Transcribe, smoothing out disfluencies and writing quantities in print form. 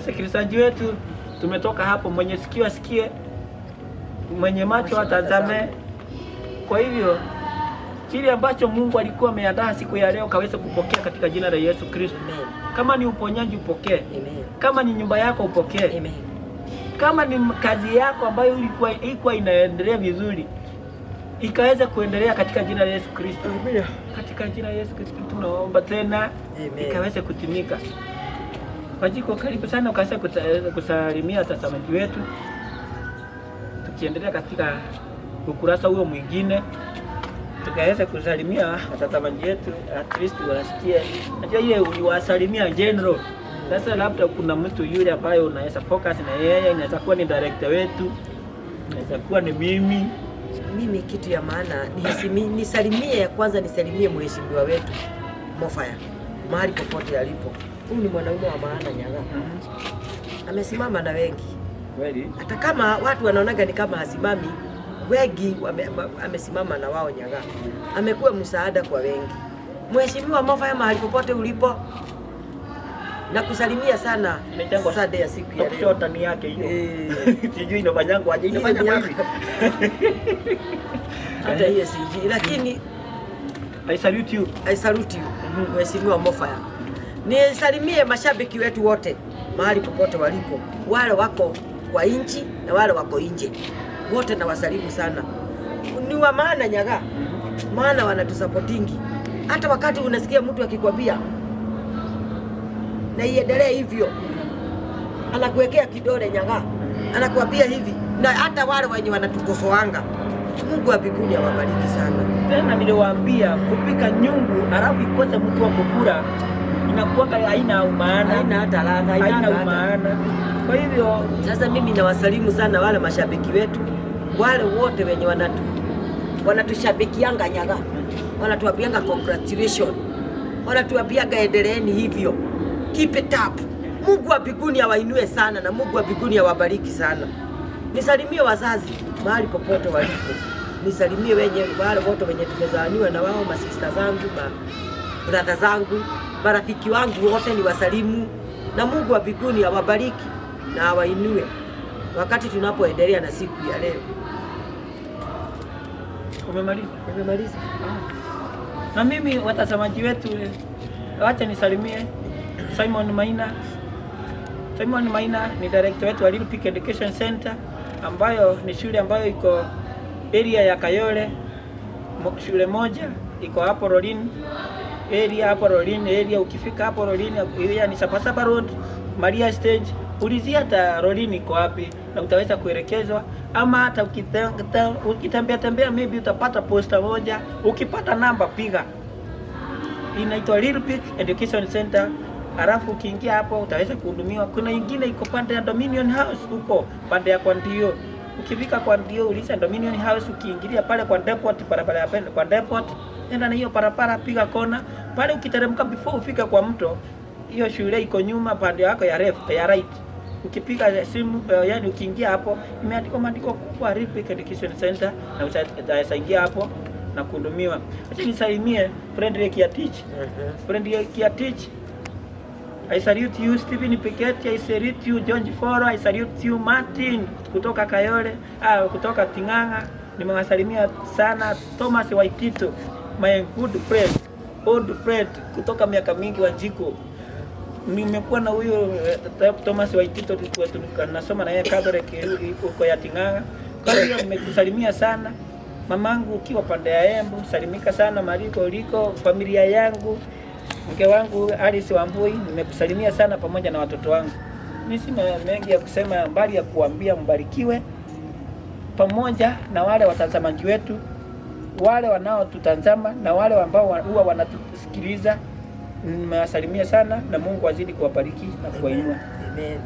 Wasikilizaji wetu, tumetoka hapo, mwenye sikio asikie, mwenye macho atazame. Kwa hivyo kile ambacho Mungu alikuwa ameandaa siku ya leo kaweze kupokea katika jina la Yesu Kristo. Amen. Kama ni uponyaji upokee, Amen. kama ni nyumba yako upokee, Amen. kama ni kazi yako ambayo ilikuwa inaendelea vizuri ikaweza kuendelea katika jina la Yesu Kristo. Amen. Katika jina la Yesu Kristo tunaomba tena Amen. ikaweze kutimika. Wajiko, karibu sana ukaweze kusalimia watazamaji wetu, tukiendelea katika ukurasa huo mwingine, tukaweze kusalimia watazamaji wetu, at least wasikie. Najua ile uliwasalimia general. Sasa labda kuna mtu yule ambaye unaweza focus na yeye, inaweza kuwa ni director wetu, inaweza kuwa ni mimi. Mimi kitu ya maana nisalimie ya kwanza, nisalimie mheshimiwa wetu Mofaya mahali popote alipo. Huyu ni mwanaume wa maana Nyaga, amesimama na wengi, Kweli. Hata kama watu wanaonaga ni kama hasimami, wengi amesimama na wao Nyaga, amekuwa msaada kwa wengi. Mheshimiwa Mofaya, mahali popote ulipo, nakusalimia sana Inaitangwa Sunday ya siku ya leo. Kushota ni yake hiyo. Eh. Sijui inafanyangwa aje, Hiyo inafanyangwa ni hivi. Hata hiyo sijui, lakini I salute you. I salute you, Mheshimiwa Mofaya. Nisalimie mashabiki wetu wote mahali popote walipo, wale wako kwa nchi na wale wako nje, wote nawasalimu sana. Ni wa maana Nyaga, maana wanatusapotingi. Hata wakati unasikia mtu akikwambia na iendelee hivyo, anakuwekea kidole Nyaga, anakuambia hivi, na hata wale wenye wanatukosoanga, Mungu wa mbinguni awabariki sana. Tena niliwaambia kupika nyungu alafu ikose mtu wa kukula inakuwa haina umaana, Haina hata ladha, haina hata umaana. Kwa hivyo Sasa mimi nawasalimu sana wale mashabiki wetu, wale wote wenye wanatushabikianga Nyaga, wanatuambianga congratulation, wanatuambianga endeleeni hivyo, keep it up. Mungu wa mbinguni awainue sana na Mungu wa mbinguni awabariki sana. Nisalimie wazazi mahali popote walipo, nisalimie wenye wale wote wenye tumezaliwa na wao, masista zangu, ma brother zangu, marafiki wangu wote ni wasalimu, na Mungu wa mbinguni awabariki na awainue wakati tunapoendelea na siku ya leo. Umemaliza? Nimemaliza. Na mimi watazamaji wetu, wacha nisalimie Simon Maina. Simon Maina ni director wetu wa Little Peak Education Center ambayo ni shule ambayo iko area ya Kayole, shule moja iko hapo Rolin area, hapo Rolin area. Ukifika hapo Rolin area ni Sabasaba Road, Maria Stage, ulizia hata Rolin iko wapi na utaweza kuelekezwa, ama hata ukitembea tembea maybe utapata posta moja, ukipata namba piga, inaitwa Little Peak Education Center. Halafu ukiingia hapo utaweza kuhudumiwa. Kuna ingine iko pande ya Dominion House huko pande ya kwa Ndio. Ukifika kwa Ndio uliza Dominion House, ukiingilia pale kwa Depot, barabara ya pende kwa Depot, nenda na hiyo barabara, piga kona pale, ukiteremka before ufike kwa mto, hiyo shule iko nyuma pande yako ya left, ya right. Ukipiga simu yani ukiingia hapo imeandikwa maandiko kubwa Little Peak Education Center, na utaweza ingia hapo na kuhudumiwa. Acha nisalimie Frederick Yatich. Frederick Yatich, I salute you Stephen Piketty, I salute you George Foro, I salute you Martin kutoka Kayole, kutoka Ting'ang'a. Nimewasalimia sana Thomas Waitito, my good friend, old friend kutoka miaka mingi wa Njiko. Nimekuwa na huyo Thomas Waitito, tulikuwa nasoma na yeye Catholic huko ya Ting'ang'a. Kwa hiyo nimekusalimia sana mamangu, ukiwa pande ya Embu, salimika sana Mariko uliko, familia yangu, mke wangu Alice Wambui, nimekusalimia sana pamoja na watoto wangu. Mimi sina mengi ya kusema mbali ya kuambia mbarikiwe pamoja na wale watazamaji wetu, wale wanaotutazama na wale ambao huwa wanatusikiliza. Nimewasalimia sana na Mungu azidi kuwabariki na kuwainua. Amen.